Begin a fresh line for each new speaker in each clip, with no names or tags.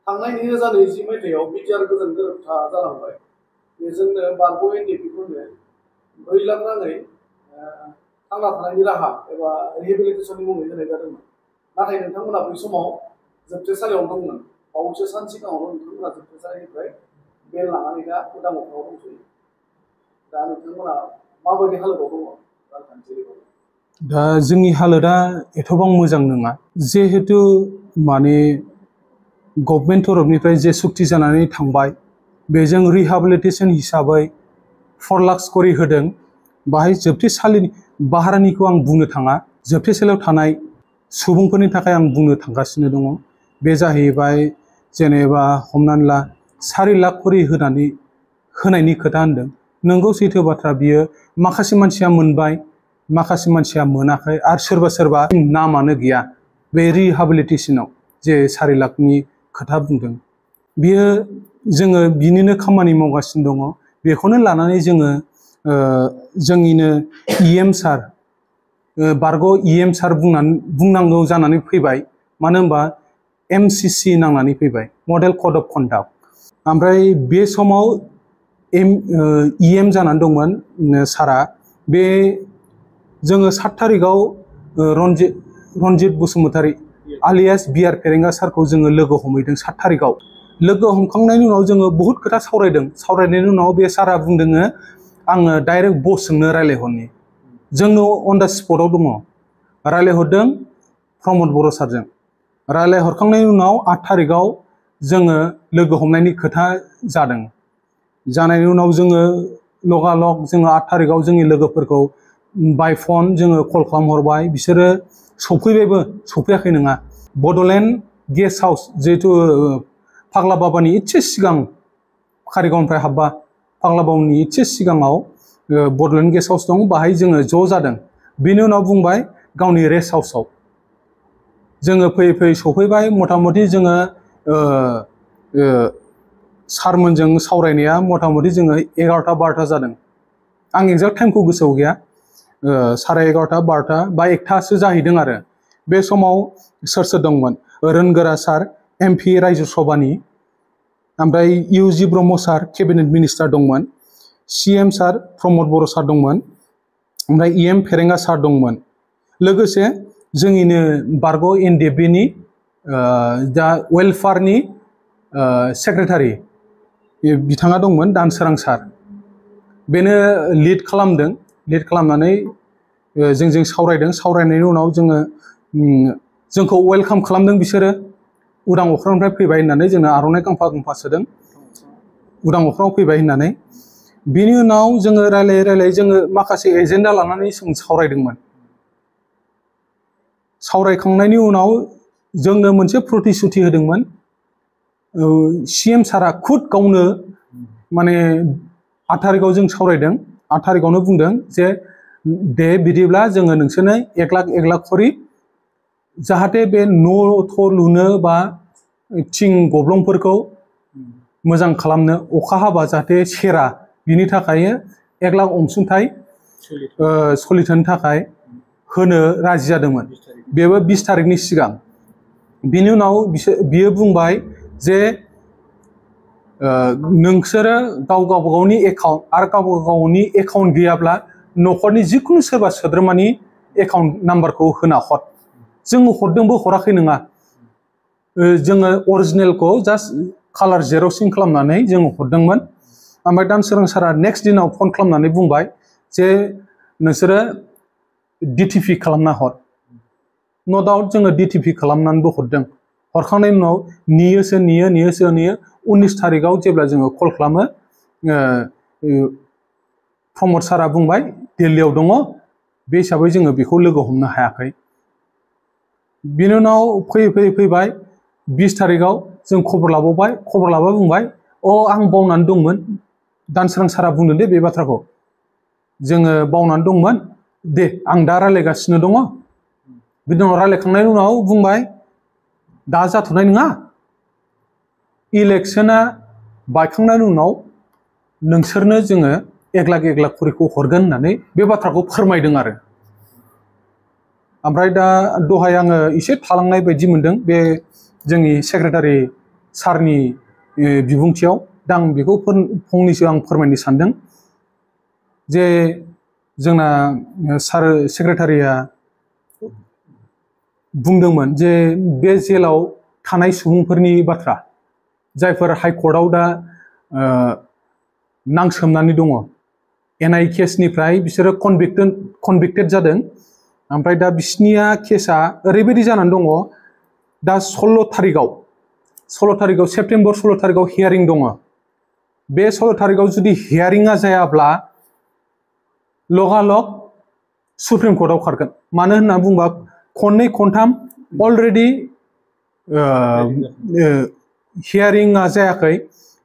थांनाय 2020 मायथाइयाव बिटिआर गोजोन गोरोबथा जालांबाय। बेजोंनो बारग' एनडिएफबिफोरनो 4 लाख राङै थांना थानायनि राहा एबा रिहेबिलिटेसननि मुङै होनाय जादोंमोन। नाथाय नोंथांमोना बै समाव जोबथेसालियाव दंमोन। बावैसो सान सिगाङावनो नोंथांमोना जोबथेसालिनिफ्राय बेल लानानै दा उदां अख्राङाव दंथ'यो। दा नोंथांमोना माबायदि हालोदाव दङ रांखान्थियारि?
दा जोंनि हालोदा एथबां मोजां नङा, जिहेतु माने गभर्नमेन्ट तरफनिफ्राय जे सुक्ति जानानै थांबाय, बेजों रिहेबिलिटेसन हिसाबै 4 लाख करि होदों। बाहाय जोबथेसालिनि भारानिखौ आं बुंनो थाङा, जोबथेसालियाव थानाय सुबुंफोरनि थाखाय आं बुंनो थांगासिनो दङ। बे जाहैबाय जेनेबा हमनानै ला 4 लाख करि होनायनि खोथा होनदों। नंगौ, सैथो बाथ्रा बियो। माखासे मानसिया मोनबाय, माखासे मानसिया मोनाखै, आरो सोरबा सोरबा नामानो गैया बे रिहेबिलिटेसनाव जे 4 लाखनि खोथा बुंदों। बियो जोङो बिनिनो खामानि मावगासिनो दङ। बेखौनो लानानै जोङो जोंनिनो इएम सार, बारग' इएम सार बुंनांगौ जानानै फैबाय। मानो होनबा एमसिसि नांनानै फैबाय, मडेल कड अफ कन्डाक्ट। ओमफ्राय बे समाव इएम जानानै दंमोन सारा। बे जोङो 7 थारिखआव रनजित बसुमतारी आलियास बिआर फेरेंगा सारखौ जोङो लोगो हमहैदों 7 थारिखआव। लोगो हमखांनायनि उनाव जोङो बहुद खोथा सावरायदों। सावरायनायनि उनाव बे सारा बुंदोङो आङो डाइरेक्ट बसजोंनो रायलायहरनि। जोंनो अन दा स्पटआव दङ, रायलायहरदों प्रमद बर' सारजों। रायलायहरखांनायनि उनाव 8 थारिखआव जोङो लोगो हमनायनि खोथा जादों। जानायनि उनाव जोङो लगालग जोङो 8 थारिखआव जोंनि लोगोफोरखौ बाय फन जोङो कल खालामहरबाय। बिसोरो सफैबायबो, सफैयाखै नङा। बड'लेण्ड गेस्ट हाउस, जिहेतु फाग्ला बाबानि एसे सिगां, कारिगावनिफ्राय हाबबा फाग्ला बाबानि एसे सिगाङाव बड'लेण्ड गेस्ट हाउस दं, बाहाय जोङो ज' जादों। बेनि उनाव बुंबाय गावनि रेस्ट हाउसआव जोङो फैयै फैयै सफैबाय। मथा मथि जोङो सारमोनजों सावरायनाया मथा मथि जोङो 11टा 12टा जादों। आं एक्जाक्ट टाइमखौ गोसोआव गैया, 11:30 12टा बा 1टासो जाहैदों आरो। बे समाव सोर सोर दंमोन? रोनगोरा सार, एमपि रायजो सभानि, ओमफ्राय इउजि ब्रह्म सार केबिनेट मिनिस्टार दंमोन, सिएम सार प्रमद बर' सार दंमोन, ओमफ्राय इएम फेरेंगा सार दंमोन। लोगोसे जोंनिनो बारग' एनडिएफबिनि दा वेलफेयारनि सेक्रेटारि बिथाङा दंमोन, दानसोरां सार। बेनो लिड खालामदों। लिड खालामनानै जोंजों सावरायदों। सावरायनायनि उनाव जोंखौ वेलकाम खालामदों बिसोरो। उदां अख्रांनिफ्राय फैबाय होननानै जोंनो आर'नाइ गांफा गांफा सोदों, उदां अख्राङाव फैबाय होननानै। बिनि उनाव जोङो रायलायै रायलायै जोङो माखासे एजेन्डा लानानै सावरायदोंमोन। सावरायखांनायनि उनाव जोंनो मोनसे प्रतिश्रुति होदोंमोन। सिएम सारा खुद गावनो माने 8 थारिखआव जों सावरायदों। 8 थारिखआवनो बुंदों जे दे बिदिब्ला जोङो नोंसोरनो 1 लाख करि जाहाथे बे न' थ' लुनो बा थिं गब्लंफोरखौ मोजां खालामनो, अखा हाबा जाहाथे सेरा, बिनि थाखाय 1 लाख अनसुंथाइ सोलिथनो थाखाय होनो राजि जादोंमोन। बेबो 20 थारिखनि सिगां। बिनि उनाव बियो बुंबाय जे नोंसोरो गावबागावनि एकाउन्ट आरो गावबागावनि एकाउन्ट गैयाब्ला न'खरनि जिखुनु सोरबा सोद्रोमानि एकाउन्ट नाम्बारखौ होना हर। जोङो हरदोंबो हराखै नङा, जोङो अरिजिनेलखौ जास्ट कालार जेरक्सिं खालामनानै जोङो हरदोंमोन। ओमफ्राय दानसोरां सारा नेक्स्ट दिनाव फन खालामनानै बुंबाय जे नोंसोरो डिटिपि खालामना हर। न' डाउट जोङो डिटिपि खालामनानैबो हरदों। हरखांनायनि उनाव नेयो 19 थारिखआव जेब्ला जोङो कल खालामो, प्रमद सारा बुंबाय दिल्लीयाव दङ, बे हिसाबै जोङो बेखौ लोगो हमनो हायाखै। बिनि उनाव फैबाय 20 थारिखआव जों खबर लाबावबाय। खबर लाबा बुंबाय आं बावनानै दंमोन। दानसोरां सारा बुंदों दे बे बाथ्राखौ, जोङो बावनानै दंमोन, दे आं दा रायलायगासिनो दङ। बिनि उनाव रायलायखांनायनि उनाव बुंबाय दा जाथ'नाय नङा, इलेक्सना बायखांनायनि उनाव नोंसोरनो जोङो 1 लाख करिखौ हरगोन होननानै बे बाथ्राखौ फोरमायदों आरो। ओमफ्राय दा दहाय आङो एसे थालांनाय बायदि मोनदों। बे जोंनि सेक्रेटारि सारनि बिबुंथियाव दा आं बेखौ फंनैसो आं फोरमायनो सानदों जे जोंना सार सेक्रेटारिया बुंदोंमोन जे बे जेलाव थानाय सुबुंफोरनि बाथ्रा जायफोर हाइकर्टआव दा नांसोमनानै दङ एनआइ केसनिफ्राय बिसोरो कनभिक्टेड जादों ओमफ्राय दा बिसनिया केसा ओरैबायदि जानानै दङ दा 16 थारिखआव सेप्तेम्बर 16 थारिखआव हियारिं दङ बे 16 थारिखआव जुदि हियारिंआ जायाब्ला लगालग सुप्रिम कर्टआव खारगोन मानो होनना बुंबा खननै खनथाम अलरेडि हियारिंआ जायाखै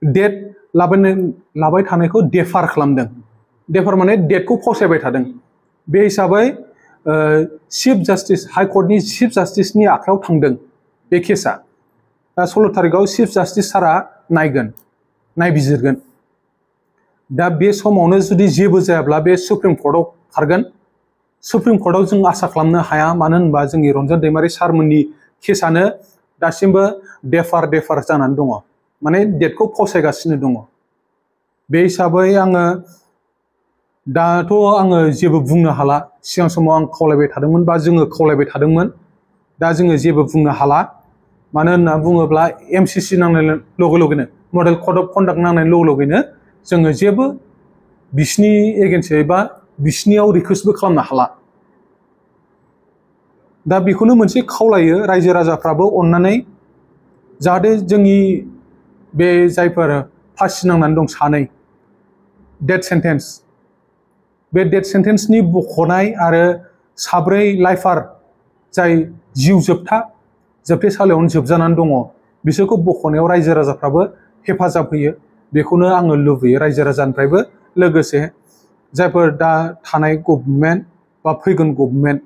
डेट लाबाय थानायखौ डेफार खालामदों डेफार माने डेटखौ फावसायबाय थादों बे हिसाबै चिफ जास्टिस हाइकर्टनि चिफ जास्टिसनि आखायाव थांदों बे केसा दा 16 थारिखआव चिफ जास्टिस सारा नायबिजिरगोन दा बे समावनो जुदि जेबो जायाब्ला बे सुप्रिम कर्टआव खारगोन सुप्रिम कर्टआव जों आसा खालामनो हाया मानो होनबा जोंनि रन्जन दैमारि सारमोननि केसानो दासिमबो डेफार जानानै दङ माने डेटखौ फावसायगासिनो दङ बे हिसाबै आङो दाथ' आङो जेबो बुंनो हाला सिगां समाव आं खावलायबाय थादोंमोन बा जोङो खावलायबाय थादोंमोन दा जोङो जेबो बुंनो हाला मानो होनना बुङोब्ला एमसिसि नांनाय लगे लगेनो मडेल कड अफ कन्डाक्ट नांनाय लगे लगेनो जोङो जेबो बिसिनि एगेन्सै बा बिसिनियाव रिकुवेस्टबो खालामनो हाला दा बेखौनो मोनसे खावलायो रायजो राजाफ्राबो अननानै जाहाथे जोंनि बे जायफोर फासि नांनानै दं सानै डेथ सेन्टेन्स बे डेथ सेन्टेन्सनि बख'नाय आरो साब्रै लाइफार जाय जिउ जोबथेसालियावनो जोबजानानै दङ बिसोरखौ बख'नायाव रायजो राजाफ्राबो हेफाजाब होयो बेखौनो आङो लुबैयो रायजो राजानिफ्रायबो लोगोसे जायफोर दा थानाय गभर्नमेन्ट बा फैगोन गभर्नमेन्ट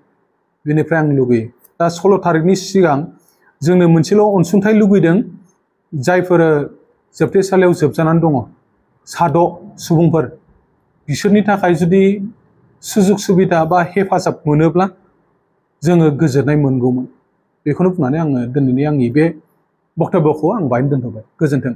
बेनिफ्राय आं लुबैयो दा 16 थारिखनि सिगां जोंनो मोनसेल' अनसुंथाइ लुबैदों जायफोर जोबथेसालियाव जोबजानानै दङ साद' सुबुंफोर बिसोरनि थाखाय जुदि सुजुग सुबिदा बा हेफाजाब मोनोब्ला जोङो गोजोननाय मोनगौमोन बेखौनो बुंनानै आङो दिनैनि आंनि बे बक्तब्यखौ आं बाहायनो दोनथ'बाय गोजोन्थों